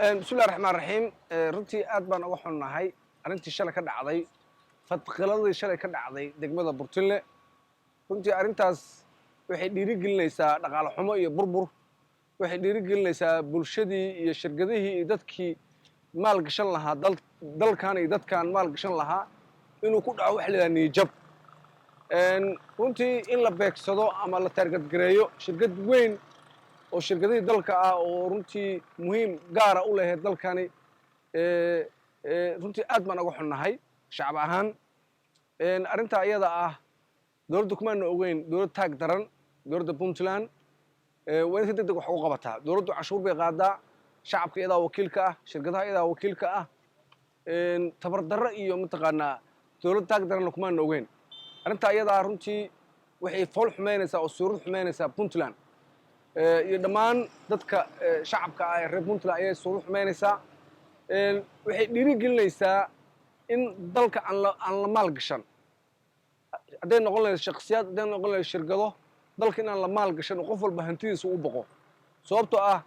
Bismillahi raxmaan raxiim. Runtii aad baan uga xunnahay arrintii shalay ka dhacday, fadqiladii shalay ka dhacday degmada Burtinle. Runtii arrintaas waxay dhiirigelinaysaa dhaqaale xumo iyo burbur. Waxay dhiirigelinaysaa bulshadii iyo shirkadihii iyo dadkii maal gashan lahaa dalkan iyo dadkan maal gashan lahaa inuu ku dhaco waxa la yidhaha niyajab. Runtii in la beegsado ama la target gareeyo shirkad weyn oo shirkadihii dalka ah oo runtii muhiim gaara u lahayd dalkani, runtii aad baan uga xunnahay shacab ahaan. Arrintaa iyada ah dowladda kumaana ogeyn dowlad taag daran. Dowladda Puntland waa in si deg deg wax ugu qabataa. Dowladdu canshuur bay qaadaa, shacabka iyadaa wakiilka ah, shirkadaha iyadaa wakiilka ah. Tabardarro iyo mataqaanaa dowlad taag daranna kumaana ogeyn. Arrintaa iyadaa runtii waxay fool xumeynaysaa oo suurad xumeynaysaa Puntland iyo dhammaan dadka shacabka ah ee reer Puntland ayay suurad xumeynaysaa. Waxay dhiirigelinaysaa in dalka aan la maal gashan, hadday noqon lahayd shaksiyaad, hadday noqon lahayd shirkado, dalka in aan la maal gashan oo qof walba hantidiisa u boqo, sababtoo ah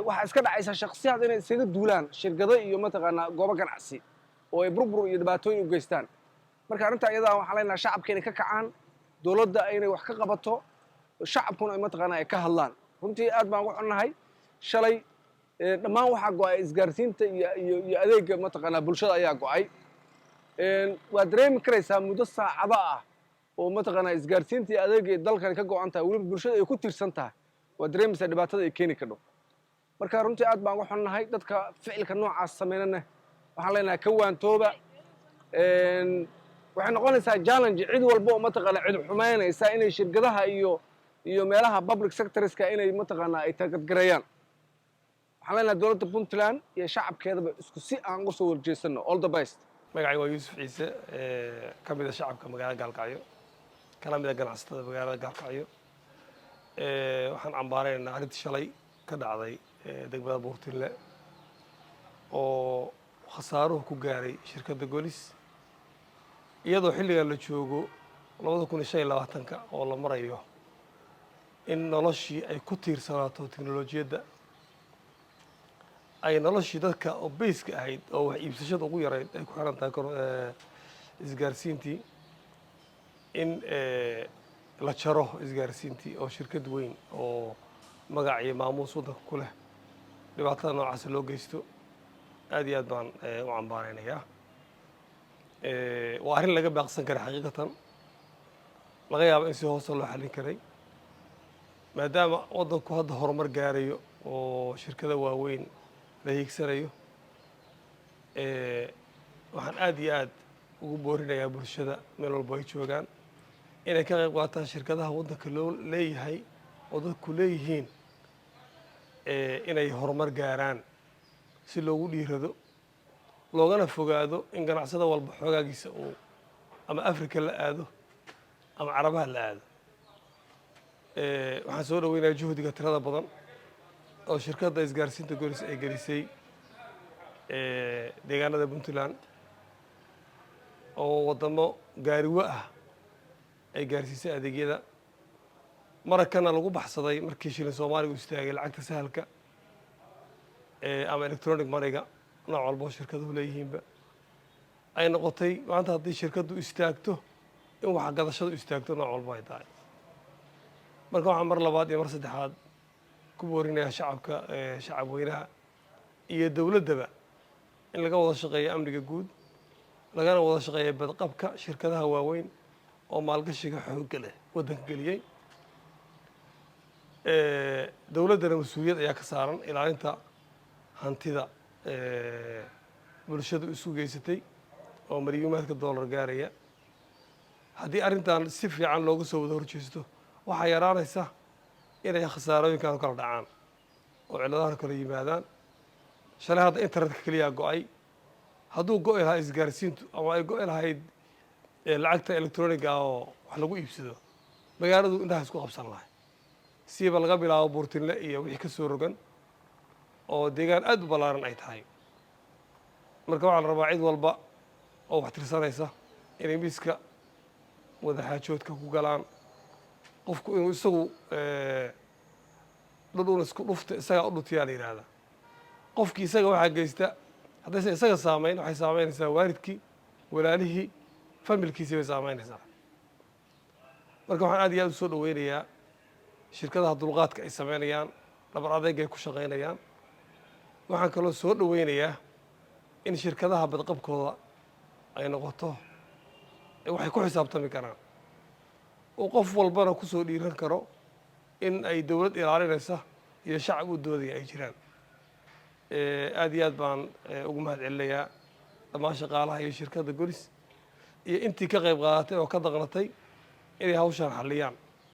waxaa iska dhacaysa shaksiyaad inay iskaga duulaan shirkado iyo mataqaanaa goobo ganacsi oo ay burbur iyo dhibaatooyin u geystaan. Marka arrintaa iyadaa waxaan leenahay shacabka inay ka kacaan, dowladda inay wax ka qabato, shacabkuna ay mataqaanaa ay ka hadlaan. Runtii aad baan uga xunnahay. Shalay dhammaan waxaa go'ay isgaarsiinta iyo adeegga mataqaanaa bulshada ayaa go'ay. Waa dareemi karaysaa muddo saacado ah oo mataqaanaa isgaarsiinta iyo adeegga dalkani ka go'an tahay, weliba bulshada ay ku tiirsan tahay, waa dareemaysaa dhibaatada ay keeni kadho. Marka runtii aad baan uga xunnahay. Dadka ficilka noocaas sameynana waxaan leenahay ka waantooba. Waxay noqonaysaa challenge cid walba oo mataqaanaa cid xumaynaysa inay shirkadaha iyo meelaha public sectorska inay mataqaanaa ay target gareeyaan. Waxaan leenahay dowladda Puntland iyo shacabkeedaba isku si aan uga soo horjeesano. All the best. Magacay waa Yuusuf Ciise, ka mid a shacabka magaalada Gaalkacyo, kana mid a ganacsatada magaalada Gaalkacyo. Waxaan cambaaraynaynaa arrintii shalay ka dhacday degmada Buurtinle oo khasaaruhu ku gaaray shirkadda Golis, iyadoo xilligan la joogo 2025-ka oo la marayo in noloshii ay ku tiirsanaato teknolojiyadda, ay noloshii dadka oo bayska ahayd oo wax iibsashada ugu yarayd ay ku xiran tahay isgaarsiintii, in la jaro isgaarsiintii oo shirkad weyn oo magac iyo maamuus waddanka ku leh dhibaatada noocaasa loo geysto, aad iyo aad baan u cambaaraynayaa. Waa arrin laga baaqsan karay xaqiiqatan, laga yaabo in si hoose loo xallin karay, maadaama waddanku hadda horumar gaarayo oo shirkada waaweyn la hiigsanayo. Waxaan aad iyo aad ugu boorinayaa bulshada meel walbo ay joogaan inay ka qayb qaataan shirkadaha waddanka loo leeyahay oo dadku leeyihiin inay horumar gaaraan, si loogu dhiirado loogana fogaado in ganacsada walba xoogaagiisa uu ama Africa la aado ama Carabaha la aado. Waxaan soo dhaweynayaa juhdiga tirada badan oo shirkadda isgaarsiinta Golis ay gelisay deegaanada Puntland, oo waddamo gaariwo ah ay gaarsiisay adeegyada, marakana lagu baxsaday markii shilin Soomaaliga u istaagay lacagta sahalka ama electronic moneyga nooc walba oo shirkaduhu leeyihiinba ay noqotay. Maanta haddii shirkaddu istaagto, in wax gadashadu istaagto nooc walba ay tahay. Marka waxaan mar labaad iyo mar saddexaad ku boorinayaa shacabka, shacab weynaha iyo dowladdaba in laga wada shaqeeyo amniga guud, lagana wada shaqeeyo badqabka shirkadaha waaweyn oo maalgashiga xoogga leh waddanka geliyey. Dowladdana mas-uuliyad ayaa ka saaran ilaalinta hantida bulshadu isu geysatay oo maryuumaadka dollar gaaraya. Haddii arrintan si fiican looga soo wada horjeesto, waxaa yaraanaysa inay khasaarooyinkan kala dhacaan oo cilladahan kala yimaadaan. Shalay hadda internetka keliyaa go'ay. Hadduu go'i lahaa isgaarsiintu ama ay go'i lahayd lacagta electroniga oo wax lagu iibsado, magaaladu indhaha isku qabsan lahay, siiba laga bilaabo Buurtinle iyo wixii ka soo rogan oo deegaan aad u ballaaran ay tahay. Marka waxaa la rabaa cid walba oo wax tirsanaysa inay miiska wadaxaajoodka ku galaan. Qofku inuu isagu dhudhun isku dhufta isagaa u dhutiyaa la yidhaahdaa. Qofkii isaga waxaa geysta, haddaysan isaga saamayn, waxay saameynaysaa waalidkii, walaalihii, familkiisii bay saameynaysaa. Marka waxaan aad iyo aad u soo dhaweynayaa shirkadaha dulqaadka ay sameynayaan, dhabar adeyg ay ku shaqaynayaan. Waxaan kaloo soo dhaweynayaa in shirkadaha badqabkooda ay noqoto waxay ku xisaabtami karaan, oo qof walbana kusoo dhiiran karo in ay dowlad ilaalinaysa iyo shacab u doodaya ay jiraan. Aad iyo aad baan ugu mahad celinayaa dhammaan shaqaalaha iyo shirkadda Golis iyo intii ka qayb qaadatay oo ka daqnatay inay hawshaan xalliyaan.